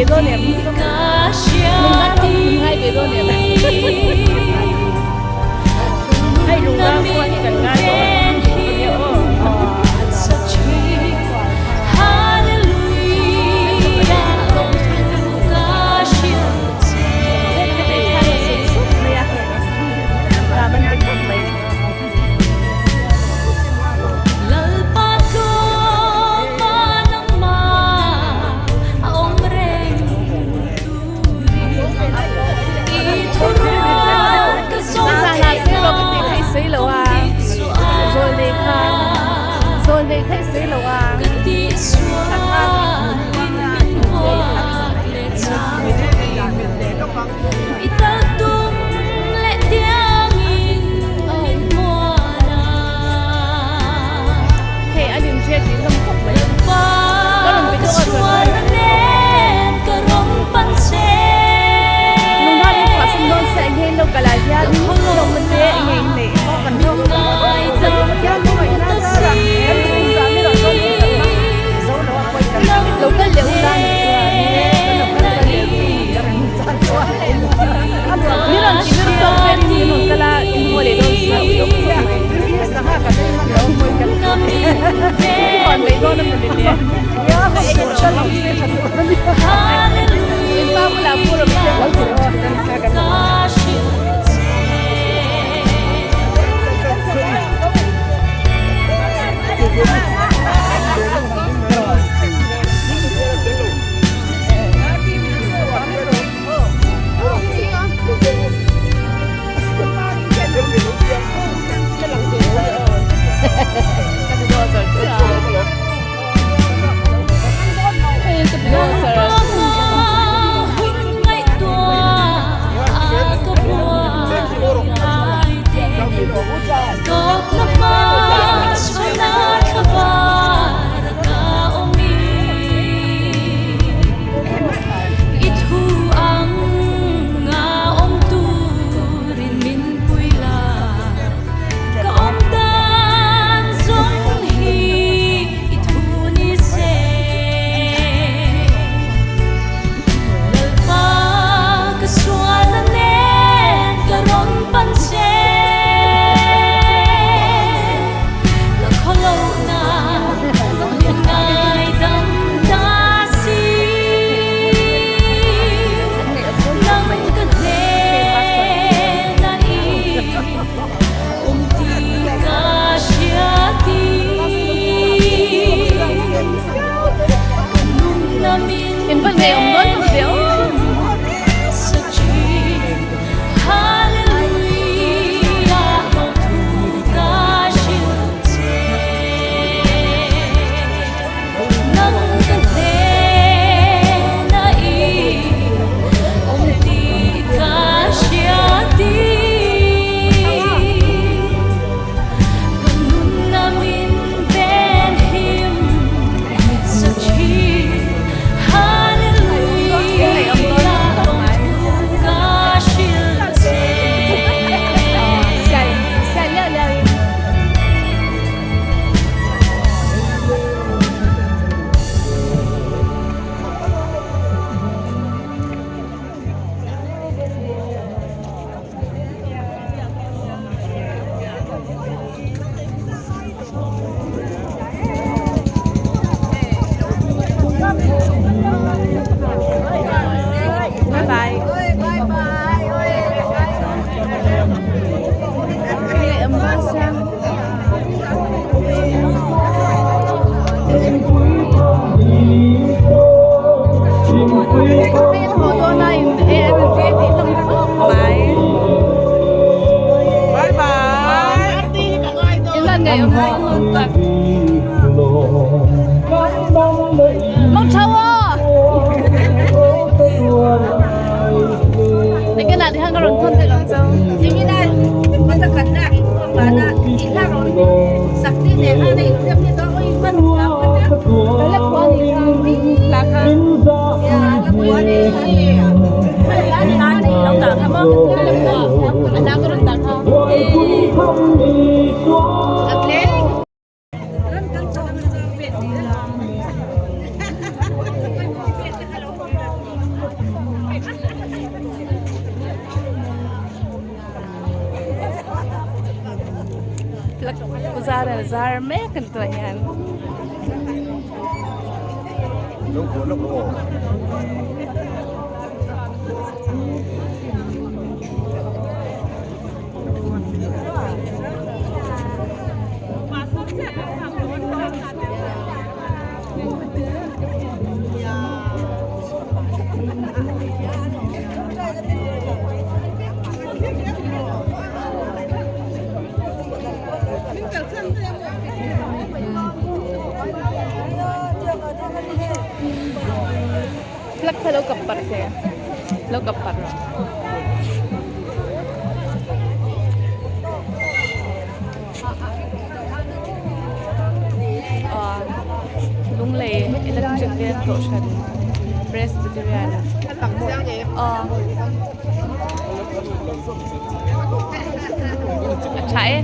ve dawn em? Min ngai dawn min ngai ve dawn em? Hei lung rang pawh hi kan ngai dawn ania aw. Hei an inhriat ding hlawm khawp mai. Ka rawn pe deuh a chuan Nunghal in chhuah san dawn se eng lo kal ah hian hlawkna te eng eng neih pawh kan hlawk lo kal leh ula nih chuan mi rawn ti ber tawk vel in min rawn kal a in haw leh dawn si a ui awm khawp mai. Huan mai dawn a mawni le. In pa bulah pawh rawn che. I thu ang nga awm turin min pui la, ka awm dan zawng hi i thu ni se. Lalpa ka sualna nen ka rawn pan che, ka khawlohna min ngaidam ta si. Nang ka hnena i awm tih ka hria ti. Ka nunna min In va ngei awm dawn hlawm ve aw. sa thin. Hallelujah lawmthu ka hrilh che. Nang ka hnena i awm tih ka hria ti. Ka nunna min ven him sa thin. Hallelujah lawmthu ka hrilh che. Bye bye. zar mek a ni tunah hian. Flag kha lo kap parh thei a lo kap parh rawh. Lunglei electric vel kohhran Presbyterian aw a tha e.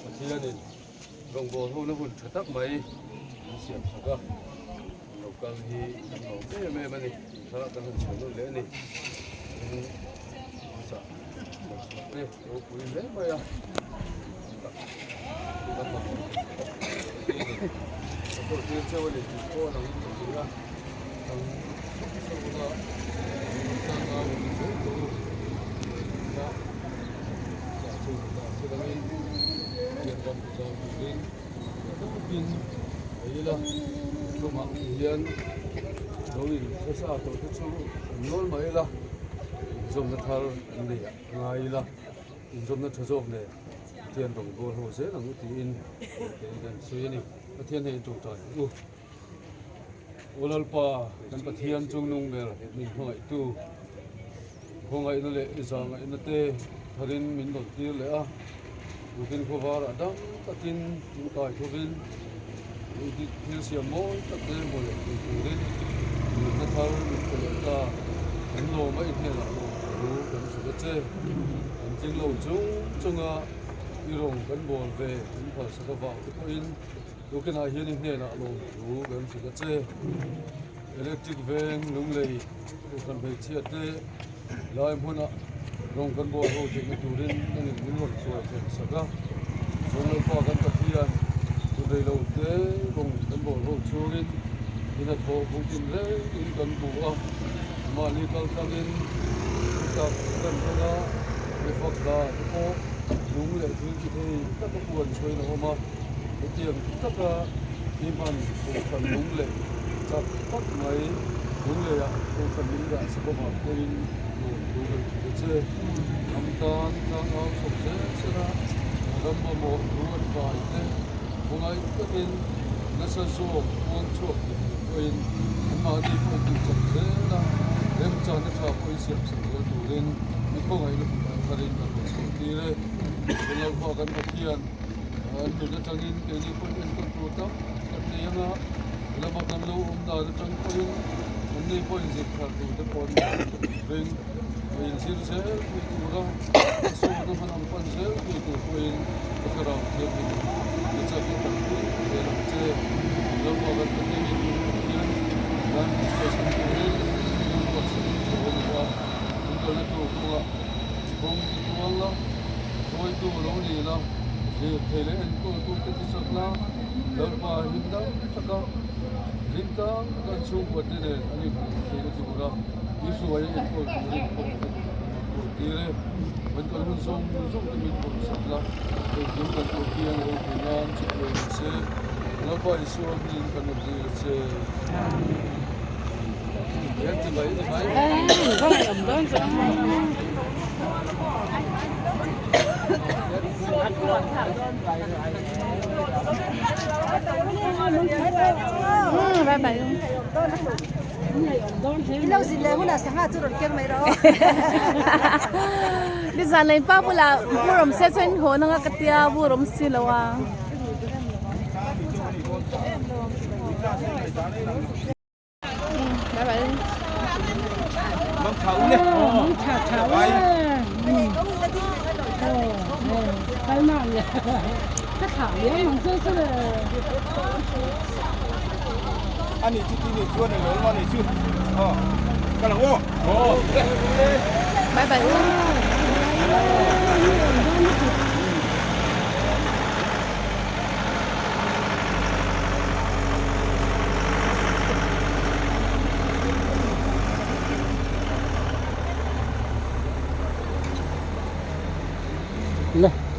Pathianin rawngbâwl hona hun ṭha tak mai an siam sak a, lo kal hi kan lawm em em a ni. Thlalak kan han chhuah nawn leh a ni. Tin, chah chhuah te ropui hle mai a, tak kan mamawh Pathianin a kawlhtir cheu a ni tih pawh a lang in ka hria a, kan thup chhunga tanga rawn zel tur Aw Lalpa, kan Pathian chungnung ber min hmangaihtu, khawngaihna leh zahngaihna te tharin min rawn tir leh a, tukin khawvarah dam takin min kai thovin, thil siam mawi tak te hmu leh thei turin nunna thar min pe leh ta. Kan lawm a i hnenah lawm thu kan hrilh a che. Kan tling lo chung chunga i rawn kan bawl ve min phalsak avang te pawhin, Tukinah hian i hnenah lawmthu kan hrilh a che. Electric veng Lunglei Kohhran hmeichhia te lai hmuna rawng kan bawl ho theihna turin nangin min rawn hruai thlen sak a. Chuan Lalpa kan Pathian hun rei lo te rawng kan bawl ho chungin i hnathawh hmuhtin rengin kan hmu a. Mahni kaltlangin thutak kan hmang a, mifak hla te pawh lung leh thil ti thei taka puan chhuain a awm a. Hetiang taka i hman kohhran lung leh chak tak mai lungleiah kohhran min dah sa bawk ah pawhin nuam thu kan hrilh a che. Ram tan tlang au chho zel zel a, ram mamawh thu an kai te khawngaih takin nasa zawk puang chhuak thei tur pawhin anmahni pawh in tihchak zel a, remchana tha pawhin siam chho zel turin i khawngaihna kutah tharin kan rawn chhuah tir e. Chhunglaupa kan Pathian. An nun atangin keini pawhin enkawl tur tam tak nei anga lama kan lo awm dan atang pawhin an nei pawhin zir thar tur te pawh an nei ring a inzir zel thei tura a sawna hman ang pan zel thei tur pawhin ka thlarau thianghlim i chak i tanpui zel ang che. Lama kan Pathianin Pathian kan hruaisan turin min ruatsak tho a ni a, min kalna tur kawngah kawng i tuang a. Hruaitu lo ni la, lirthei leh enkawltute ti chak la, Lalpa him dam taka ringtang taka an chhungkuate nen an inhmuh theihna tura i hruai a enkawl turin kawng ka kawl tir e. Kan kal hun zawng zawng te min pawmsak la, engkim kan tuah hian ropui nan che pawh ni se, Lalpa Isua hmingin kan rawn dil a che. Em ti mai ni mai. Nizan lei pa bulah burawm se chuan in haw nanga ka tia burawm si lo a. Bye bye. Le.